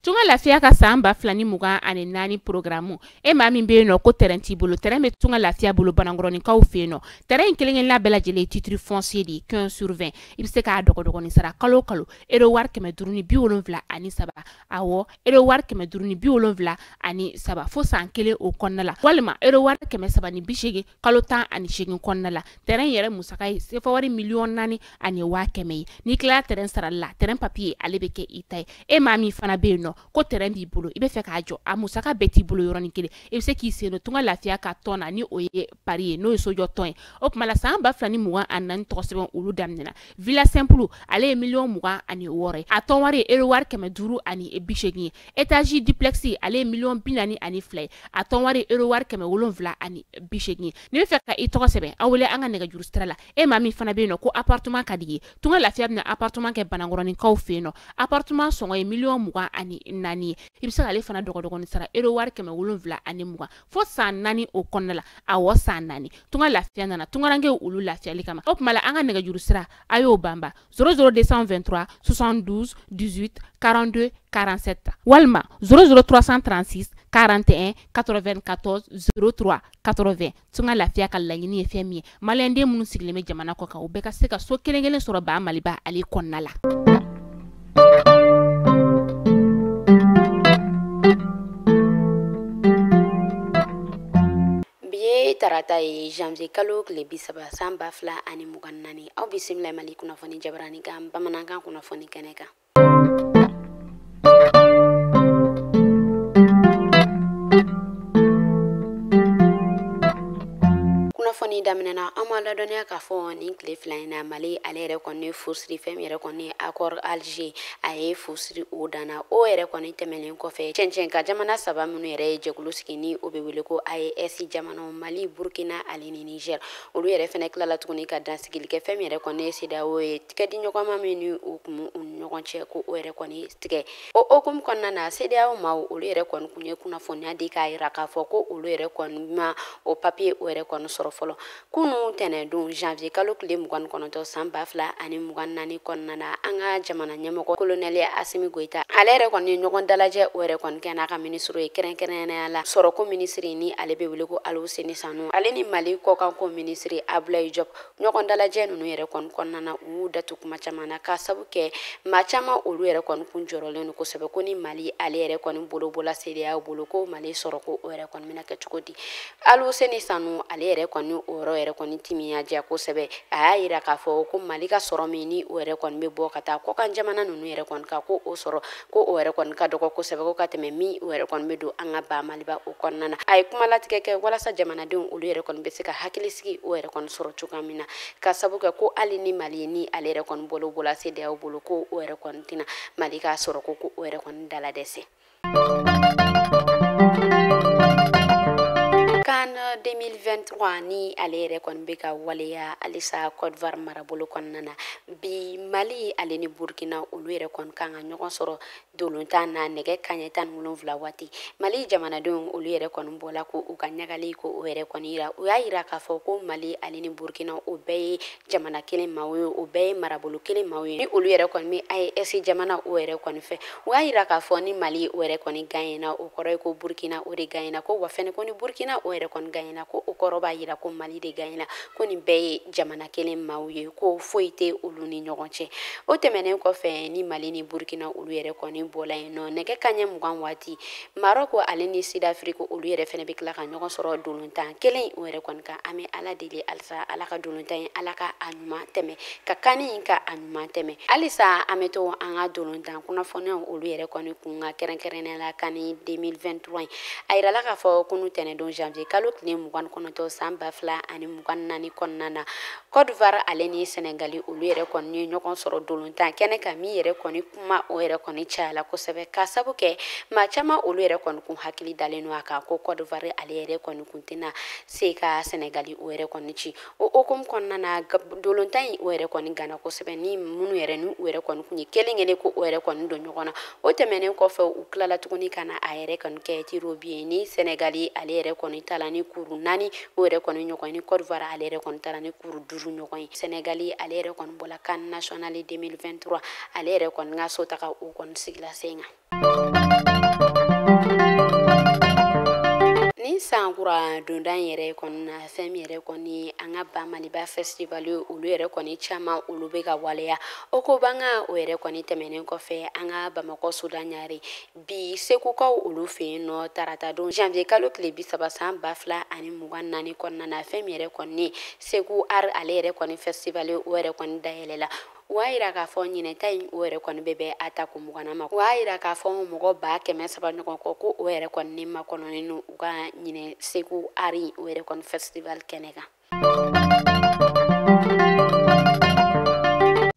Tunga Lafiya ka san 2024 programme e maa min bɛ yen nɔ ko terrain t'i bolo, terrain bɛ Tunga Lafiya bolo Banankɔrɔninkaw fɛ yen nɔ. Terrain in kelen-kelenna bɛɛ lajɛlen ye titre foncier de ye 15 sur 20. I bɛ se k'a dɔgɔdɔgɔnin sara kalo o kalo euro wari 573, awɔ euro wari 573 fo san kelen o kɔnɔna la, walima euro wari 380 kalo 18 kɔnɔna la. Terrain yɛrɛ musaka ye sefa wari 4,1 million ye. N'i tilala terrain sarali la, terrain papier ale bɛ kɛ i ta ye. E maa min fana bɛ yen nɔ ko terrain b'i bolo, i bɛ fɛ k'a jɔ, a musaka bɛɛ t'i bolo yɔrɔnin kelen, i bɛ se k'i sen don Tunga Lafiya ka tɔn na, ni o ye pari ye, n'o ye sojɔ tɔn ye. O tuma la san 2024 tɔgɔ sɛbɛn olu daminɛna. Villa simple ale ye 26 million ye, a tɔn wari ye euro wari 580 ye. Étage duplex ale ye 42 million ye, a tɔn wari ye euro wari 780 ye. N'i bɛ fɛ ka i tɔgɔ sɛbɛn, aw wele an ka nɛgɛjuru sira la. E maa min fana bɛ yen nɔ ko appartement ka di ye, Tunga Lafiya bɛna appartement kɛ Banankɔrɔninkaw fɛ yen nɔ. Appartement sɔngɔ ye 24 million ye. I bɛ se k'ale fana dɔgɔdɔgɔnin sara euro wari 720 fo san 4 o kɔnɔna la, awɔ san 4. Tunga Lafiya nana tungarankew olu lafiyali kama. O tuma la an ka nɛgɛjuru sira a y'o banba 00 223 72 18 42 47 walima 00 336 41 94 03 80. Tunga Lafiya ka laɲini ye fɛn min ye, maliyɛnden minnu sigilen bɛ jamana kɔ kan, u bɛɛ ka se ka so kelen kelen sɔrɔ ba Maliba ale kɔnɔna la. Bi ye tarata ye, janvier kalo tile 30 san 2024. Aw bisimila Mali kunnafoni jabarani kan bamanankan kunnafoni kɛnɛ kan. Kunnafoni daminɛna, an b'a ladɔnniya k'a fɔ nin tile fila in na, Mali ale yɛrɛ kɔni fusiri fɛn min yɛrɛ kɔni accord Alger, a ye fusiri o danna. O yɛrɛ kɔni tɛmɛnen kɔfɛ, cɛncɛn ka jamana saba minnu yɛrɛ ye jɛkulu sigi ni o bɛ wele ko AES jamanaw, Mali, Burkina ale ni Niger, olu yɛrɛ fɛnɛ tilala tuguni ka dansigili kɛ fɛn min yɛrɛ kɔni ye CEDEAO ye tigɛdiɲɔgɔnma min ni o kun u ni ɲɔgɔn cɛ, ko o yɛrɛ kɔni tigɛ. O hukumu kɔnɔna na, CEDEAO maaw olu yɛrɛ kɔni kun ye kunnafoniya di k'a yira k'a fɔ ko olu yɛrɛ kɔni ma o papier o yɛrɛ kɔni sɔrɔ fɔlɔ. Kunu tɛnɛndon, janvier kalo tile 29 san 2024 kɔnɔna na, an ka jamana ɲɛmɔgɔ kolonɛli Asimi Goyita ale yɛrɛ kɔni ye ɲɔgɔn dalajɛ o yɛrɛ kɔni kɛ n'a ka minisiriw ye, kɛrɛnkɛrɛnnenya la sɔrɔko minisiri ni ale bɛ wele ko Aluseni Sanu, ale ni Mali kɔkanko minisiri Abulayi Jɔp. Ɲɔgɔn dalajɛ ninnu yɛrɛ kɔni kɔnɔna na, u y'u datu kuma caman na k'a sabu kɛ maa caman olu yɛrɛ kɔni kun jɔrɔlen don kosɛbɛ ko ni Mali ale yɛrɛ kɔni bolo bɔla CEDEAO bolo, ko Mali sɔrɔko o yɛrɛ kɔni bɛna kɛ cogo di. Aluseni Sanu ale yɛrɛ kɔni o yɔrɔ yɛrɛ kɔni timiya diya kosɛbɛ. A y'a yira k'a fɔ ko Mali ka sɔrɔ min ni o yɛrɛ kɔni bɛ bɔ ka taa kɔkan jamana ninnu yɛrɛ kɔni kan, ko o sɔrɔ ko o yɛrɛ kɔni ka dɔgɔ kosɛbɛ ko ka tɛmɛ min o yɛrɛ kɔni bɛ don an ka ba Maliba o kɔnɔna na. A ye kuma latigɛ kɛ walasa jamanadenw olu yɛrɛ kɔni bɛ se ka hakili sigi o yɛrɛ kɔni sɔrɔ cogoya min na, ka sabu kɛ ko hali ni Mali ni ale yɛrɛ kɔni bolo bɔla CEDEAO bolo, ko o yɛrɛ kɔni tɛna Mali ka sɔrɔ ko o yɛrɛ kɔni dala dɛsɛ. CAN 2023 ni ale yɛrɛ kɔni bɛ ka waleya halisa Côte d'Ivoire marabolo kɔnɔna na, bi Mali ale ni Burkina olu yɛrɛ kɔni kan ka ɲɔgɔn sɔrɔ dolontan na nɛgɛ kanɲɛ 17 waati. Mali jamanadenw olu yɛrɛ kɔni bɔla ko u ka ɲagali ko o yɛrɛ kɔni yira. U y'a yira k'a fɔ ko Mali ale ni Burkina o bɛɛ ye jamana kelen maaw ye, o bɛɛ ye marabolo kelen maaw ye, ni olu yɛrɛ kɔni bɛ AES jamana o yɛrɛ kɔni fɛ. U y'a yira k'a fɔ ni Mali o yɛrɛ kɔni gagnena, o kɔrɔ ye ko Burkina o de gagnena, ko wa fɛnɛ ko ni Burkina o yɛrɛ kɔni gagnena, ko o kɔrɔ b'a yira ko Mali de gagnena, ko nin bɛɛ ye jamana kelen maaw ye, ko foyi tɛ olu ni ɲɔgɔn cɛ. O tɛmɛnen kɔfɛ, ni Mali ni Burkina olu yɛrɛ kɔni bɔla yen nɔ, nɛgɛ kanɲɛ 20 waati, Marɔku ale ni Sud-Afrique olu yɛrɛ fɛnɛ bɛ tila ka ɲɔgɔn sɔrɔ dolontan kelen o yɛrɛ kɔni kan. An bɛ Ala deli halisa, Ala ka dolontan in Ala ka a ɲuman tɛmɛ, ka kani ka a ɲuman tɛmɛ. Halisa an bɛ to an ka dolontan kunnafoniyaw olu yɛrɛ kɔni kun ka kɛrɛnkɛrɛnnenya la CAN 2023 in. A yirala k'a fɔ kunu tɛnɛndon, janvier kalo tile 29 san 2024 kɔnɔna na, Côte d'Ivoire ale ni Senegali olu yɛrɛ kɔni ye ɲɔgɔn sɔrɔ dolontan kɛnɛ kan, min yɛrɛ kɔni kuma o yɛrɛ kɔni cayala kosɛbɛ, k'a sabu kɛ maa caman olu yɛrɛ kɔni kun hakili dalen don a kan ko Côte d'Ivoire ale yɛrɛ kɔni kun tɛna se ka Senegali o yɛrɛ kɔni ci. O hukumu kɔnɔna na, dolontan in o yɛrɛ kɔni gana kosɛbɛ, ni minnu yɛrɛ ni u yɛrɛ kɔni kun ye kelen kelen ko o yɛrɛ kɔni don ɲɔgɔn na. O tɛmɛnen kɔfɛ, u tilala tuguni ka na a yɛrɛ kɔni kɛ tirs au but ye, ni Senegali ale yɛrɛ kɔni taala ni kuru 4 o yɛrɛ kɔni ɲɔgɔn ye, ni Côte d'Ivoire ale yɛrɛ kɔni taara ni kuru 5 ɲɔgɔn ye. Senegali ale yɛrɛ kɔni bɔla CAN nationale 2023 ale yɛrɛ kɔni ka so taga o kɔni sigila sen kan. kura donda yɛrɛ kɔni na, fɛn min yɛrɛ kɔni an ka Ba Maliba festival olu yɛrɛ kɔni caman olu bɛ ka waleya. O ko banga o yɛrɛ kɔni tɛmɛnen kɔfɛ, an ka Bamakɔ Soda Ɲare bi Segukaw olu fɛ yen nɔ tarata don janvier kalo tile 30 san 2024 kɔnɔna na, fɛn min yɛrɛ kɔni Segu Art ale yɛrɛ kɔni festival o yɛrɛ kɔni dayɛlɛla. O y'a yira k'a fɔ ɲinɛta in o yɛrɛ kɔni bɛ bɛn a ta ko 20 ma. O y'a yira k'a fɔ mɔgɔ 300 ɲɔgɔn kɔ ko o yɛrɛ kɔni ni makɔnɔnen don u ka ɲinɛ Segu Art o yɛrɛ kɔni festival kɛnɛ kan.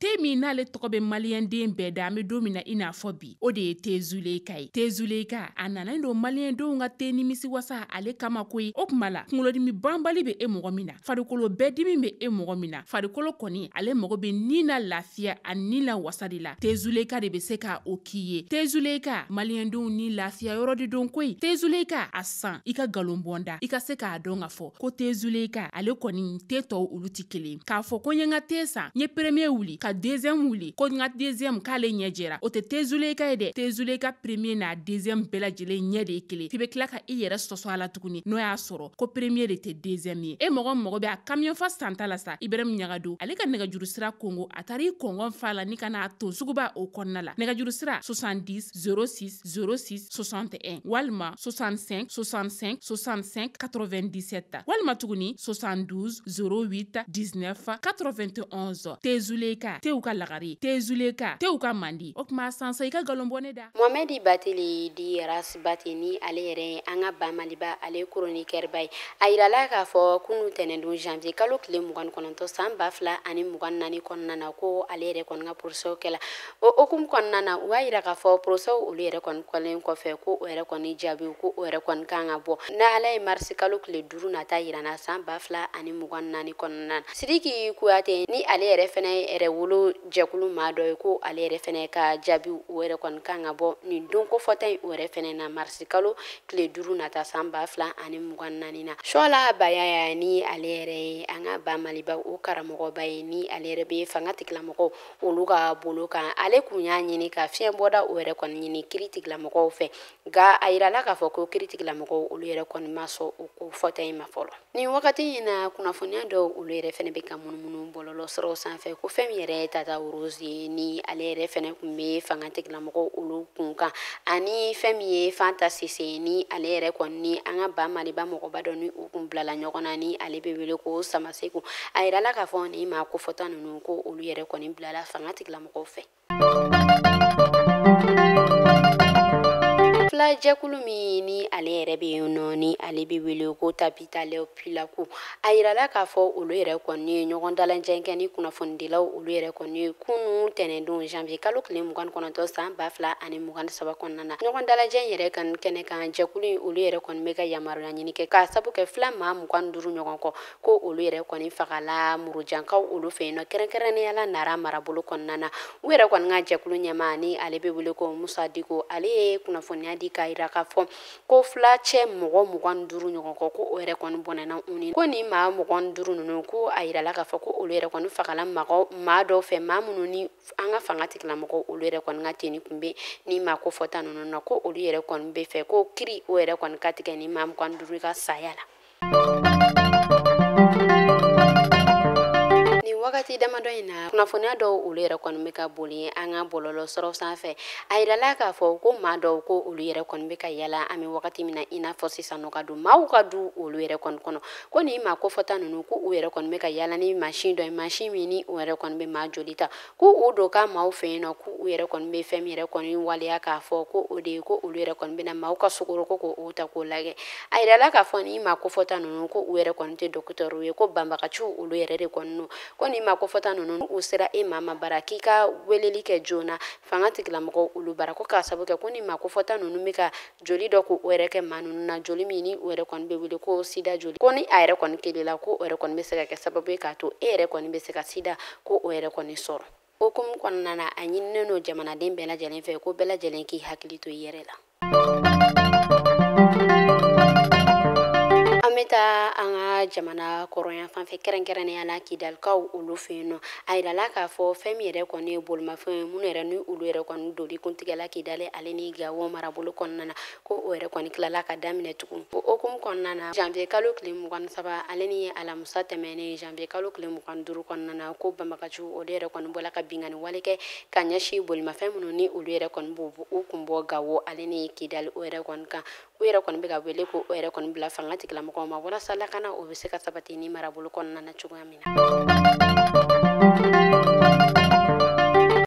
Te min n'ale tɔgɔ bɛ maliyɛnden bɛɛ da, an bɛ don min na i n'a fɔ bi, o de ye te Zuleyika ye. Te Zuleyika a nana don maliyɛndenw ka te nimisi wasa ale kama koyi. O tuma la kunkolodimi banbali bɛ e mɔgɔ min na, farikolo bɛɛ dimi bɛ e mɔgɔ min na, farikolo kɔni ale mago bɛ ni na lafiya a ni la wasa de la, te Zuleyika de bɛ se ka o k'i ye. Te Zuleyika maliyɛndenw ni lafiya yɔrɔ de don koyi. Te Zuleyika a san i ka nkalon bɔnda, i ka se k'a dɔn k'a fɔ ko te Zuleyika ale kɔni te tɔw olu tɛ kelen. K'a fɔ ko n ye n ka te san, n ye premier wuli ka deuxième wuli, ko n ka deuxième k'ale ɲɛ jɛra, o tɛ te Zuleyika ye dɛ. Te Zuleyika premier n'a deuxième bɛɛ lajɛlen ɲɛ de ye kelen. F'i bɛ tila ka i yɛrɛ sɔsɔ a la tuguni, n'o y'a sɔrɔ ko premier de tɛ deuxième ye. E mɔgɔ mago bɛ a camion fa santa la sa, Ibrahim Ɲagado ale ka nɛgɛjuru sira kongo, a taara i kɔngɔn fa la ni ka n'a ton suguba o kɔnɔna la. Nɛgɛjuru sira 70 06 06 61 walima 65 65 65 97 walima tuguni 72 08 19 91. Te Zuleyika tew ka lagare, te Zuleyika tew ka mandi. O tuma sansa i ka nkalon bɔ ne da. Mohamed Batili di Ras Bati ni ale yɛrɛ an ka Ba Maliba ale chroniqueur ba ye, a yirala k'a fɔ kunu tɛnɛndon janvier kalo tile 29 san 2024 kɔnɔna na, ko ale yɛrɛ kɔni ka procès kɛla. O hokumu kɔnɔna na, u y'a yira k'a fɔ procès olu yɛrɛ kɔni kɔlen kɔfɛ, ko o yɛrɛ kɔni jaabi ko o yɛrɛ kɔni kan ka bɔ n'Ala ye marisi kalo tile 5 nata yira na san 2024 kɔnɔna na. Sidiki Kuyate ni ale yɛrɛ fɛnɛ yɛrɛ wolo jɛkulu maa dɔ ye, ko ale yɛrɛ fɛnɛ ka jaabi o yɛrɛ kɔni kan ka bɔ nin don kofɔta in o yɛrɛ fɛnɛ na marisi kalo tile 5 nata san 2024 na. Sɔla Bayaya ni ale yɛrɛ ye an ka Ba Maliba o karamɔgɔba ye, ni ale yɛrɛ bɛ fanga tigilamɔgɔw olu ka bolo kan, ale kun y'a ɲini ka fiɲɛ bɔda o yɛrɛ kɔni ɲini kiiri tigilamɔgɔw fɛ, nka a yirala k'a fɔ ko kiiri tigilamɔgɔw olu yɛrɛ kɔni ma sɔn o ko fɔta in ma fɔlɔ. Nin wagati in na, kunnafoniya dɔw olu yɛrɛ fɛnɛ bɛ ka munumunu bɔlɔlɔ siraw sanfɛ, ko fɛn min yɛrɛ ye Tata Rose ye, ni ale yɛrɛ fɛnɛ kun bɛ fanga tigilamɔgɔw olu kun kan, ani fɛn min ye Fanta Sise, ni ale yɛrɛ kɔni an ka Ba Maliba mɔgɔba dɔ ni u kun bilala ɲɔgɔn na, ni ale bɛ wele ko Samaseku. A yirala k'a fɔ nin maa kofɔta ninnu ko olu yɛrɛ kɔni bilala fanga tigilamɔgɔw fɛ. Fila jɛkulu min ni ale yɛrɛ bɛ yen nɔ, ni ale bɛ wele ko Tabita Pilaku, a yirala k'a fɔ olu yɛrɛ kɔni ye ɲɔgɔn dalajɛ kɛ ni kunnafonidilaw olu yɛrɛ kɔni ye kunu tɛnɛndon janvier kalo tile 29 san 2023 kɔnɔna na. Ɲɔgɔn dalajɛ yɛrɛ kan kɛnɛ kan, jɛkulu in olu yɛrɛ kɔni bɛ ka yamaruya ɲini kɛ k'a sabu kɛ fila maa 25 ɲɔgɔn kɔ, ko olu yɛrɛ kɔni fagala Murujankaw olu fɛ yen nɔ, kɛrɛnkɛrɛnnenya la Nara marabolo kɔnɔna na. U yɛrɛ kɔni ka jɛkulu ɲɛmaa ni ale bɛ wele ko Musa Diko, ale ye kunnafoniya di k'a yira k'a fɔ ko fila cɛ mɔgɔ 25 ɲɔgɔn kɔ, ko o yɛrɛ kɔni bɔnɛna u ni, ko nin maa 25 ninnu, ko a yirala k'a fɔ ko olu yɛrɛ kɔni fagala maa dɔw fɛ, maa minnu ni an ka fanga tigilamɔgɔw olu yɛrɛ kɔni ka teni kun bɛ ni maa ko fɔta ninnu na, ko olu yɛrɛ kɔni bɛ fɛ ko kiri o yɛrɛ kɔni ka tigɛ ni maa 25 ka saya la. Nin wagati damadɔ in na, kunnafoniya dɔw olu yɛrɛ kɔni bɛ ka boli an ka bɔlɔlɔ sɔrɔ sanfɛ. A yirala k'a fɔ ko maa dɔw ko olu yɛrɛ kɔni bɛ ka yala an bɛ wagati min na i n'a fɔ sisan nɔ, ka don maaw ka du olu yɛrɛ kɔni kɔnɔ, ko nin maa kofɔta ninnu ko u yɛrɛ kɔni bɛ ka yala ni mansin dɔ ye, mansin min ni u yɛrɛ kɔni bɛ maa joli ta, ko u don ka maaw fɛ yen nɔ, ko u yɛrɛ kɔni bɛ fɛn min yɛrɛ kɔni waleya k'a fɔ ko o de ye ko olu yɛrɛ kɔni bɛna maaw ka sukoro ko k'o ta k'o lajɛ. A yirala k'a fɔ nin maa kofɔta ninnu ko u yɛrɛ kɔni tɛ dɔgɔtɔrɔw ye, ko banbagaciw olu yɛrɛ de kɔni don, ko nin maa kofɔta ninnu u sera e maa ma bara k'i ka weleli kɛ joona fanga tigilamɔgɔw olu bara, ko k'a sababu kɛ ko nin maa kofɔta ninnu bɛ ka joli dɔ k'o yɛrɛ kɛ maa ninnu na, joli min ni o yɛrɛ kɔni bɛ wele ko sida joli, ko ni a yɛrɛ kɔni kelen la ko o yɛrɛ kɔni bɛ se ka kɛ sababu ye k'a to e yɛrɛ kɔni bɛ se ka sida ko o yɛrɛ kɔni sɔrɔ. Hokumu kɔnɔna na, a ɲininen don jamanaden bɛɛ lajɛlen fɛ ko bɛɛ lajɛlen k'i hakili to i yɛrɛ la. An bɛ taa an ka ka jamana kɔrɔnya fan fɛ, kɛrɛnkɛrɛnnenya la Kidalikaw olu fɛ yen nɔ. A yirala k'a fɔ fɛn min yɛrɛ kɔni ye bolimafɛn ye, minnu yɛrɛ ni olu yɛrɛ kɔni doli kuntigɛla Kidali ale ni Gawo marabolo kɔnɔna na, ko o yɛrɛ kɔni tilala ka daminɛ tugun. O hukumu kɔnɔna na, janvier kalo tile 23 ale ni alamisa tɛmɛnen janvier kalo tile 25 kɔnɔna na, ko banbagaciw olu yɛrɛ kɔni bɔla ka binkanni wale kɛ ka ɲɛsin bolimafɛn minnu ni olu yɛrɛ kɔni b'u u kun bɔ Gawo ale ni Kidali o yɛrɛ kɔni kan. U yɛrɛ kɔni bɛ ka wele ko o yɛrɛ kɔni bila fanga tigilamɔgɔw ma walasa lakana o bɛ se ka sabati ni marabolo kɔnɔna na cogoya min na.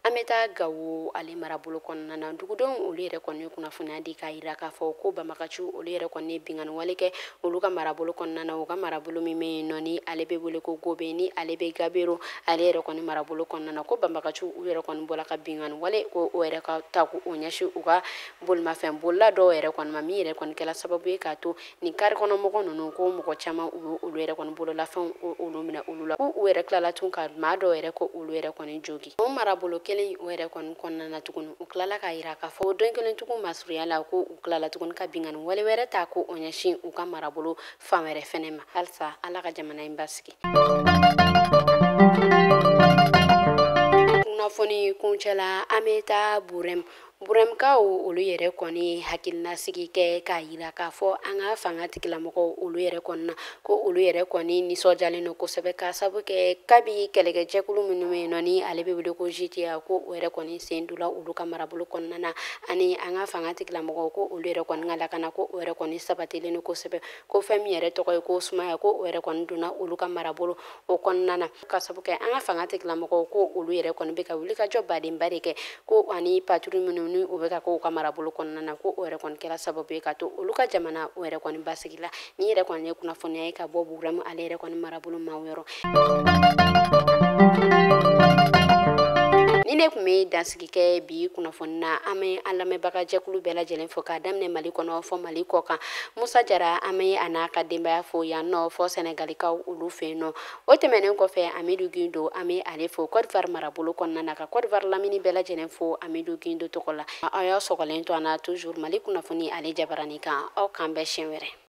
An bɛ taa Gawo ale marabolo kɔnɔna na, dugudenw olu yɛrɛ kɔni kunnafoniya di k'a yira k'a fɔ ko banbagaciw olu yɛrɛ kɔni binkanni wale kɛ olu ka marabolo kɔnɔna na. U ka marabolo min bɛ yen nɔ ni ale bɛ wele ko Gobe, ni ale bɛ Gabero ale yɛrɛ kɔni marabolo kɔnɔna na, ko banbagaciw u yɛrɛ kɔni bɔla ka binkanni wale ko o yɛrɛ ka ta k'o ɲɛsin u ka bolimafɛn bolila dɔw yɛrɛ kɔni ma, min yɛrɛ kɔni kɛla sababu ye k'a to nin kari kɔnɔ mɔgɔ ninnu ko mɔgɔ caman u olu yɛrɛ kɔni bololafɛnw olu minɛ olu la, k'u yɛrɛ tilala tun ka maa dɔw yɛrɛ ko olu yɛrɛ kɔni jogi. O marabolo kelen o yɛrɛ kɔni kɔnɔna na tuguni, u tilala k'a yira k'a fɔ don kelen tugun masurunya la ko u tilala tuguni ka binkanni wale wɛrɛ ta ko o ɲɛsin u ka marabolo fan wɛrɛ fɛnɛ ma. Halisa Ala ka jamana in basigi. Kunnafoni kuncɛ la, an bɛ taa Burɛm. Burɛmkaw olu yɛrɛ kɔni hakilinasigi kɛ k'a yira k'a fɔ an ka fanga tigilamɔgɔw olu yɛrɛ kɔni na, ko olu yɛrɛ kɔni nisɔndiyalen don kosɛbɛ k'a sabu kɛ kabi kɛlɛkɛjɛkulu minnu bɛ yen nɔ ni ale bɛ wele ko GTA, ko o yɛrɛ kɔni sen donna olu ka marabolo kɔnɔna na, ani an ka fanga tigilamɔgɔw ko olu yɛrɛ kɔni ka lakana ko o yɛrɛ kɔni sabatilen don kosɛbɛ, ko fɛn min yɛrɛ tɔgɔ ye ko sumaya, ko o yɛrɛ kɔni donna olu ka marabolo o kɔnɔna na, k'a sabu kɛ an ka fanga tigilamɔgɔw ko olu yɛrɛ kɔni bɛ ka wuli ka jɔ badenba de kɛ, ko ani patrouille minnu ni u bɛ ka k'u ka marabolo kɔnɔna na, ko o yɛrɛ kɔni kɛra sababu ye ka to olu ka jamana o yɛrɛ kɔni basigi la. Ni yɛrɛ kɔni ye kunnafoniya ye ka bɔ Burɛmu ale yɛrɛ kɔni marabolo maaw yɔrɔ. Ni ne tun bɛ dansigi kɛ bi kunnafoni na, an bɛ an lamɛnbaga jɛkulu bɛɛ lajɛlen fo k'a daminɛ Mali kɔnɔ fɔ Mali kɔ kan. Musa Jara, an bɛ a n'a ka denbaya fo yan nɔ fɔ Sɛnɛgalikaw olu fɛ yen nɔ. O tɛmɛnen kɔfɛ, Amidu Gindo, an bɛ ale fo Côte d'Ivoire marabolo kɔnɔna na, ka Côte d'Ivoire lamini bɛɛ lajɛlen fo Amidu Gindo tɔgɔ la. Aw y'aw sɔgɔlen to an na toujours Mali kunnafoni ale jabarani kan. Aw k'an bɛn siɲɛ wɛrɛ.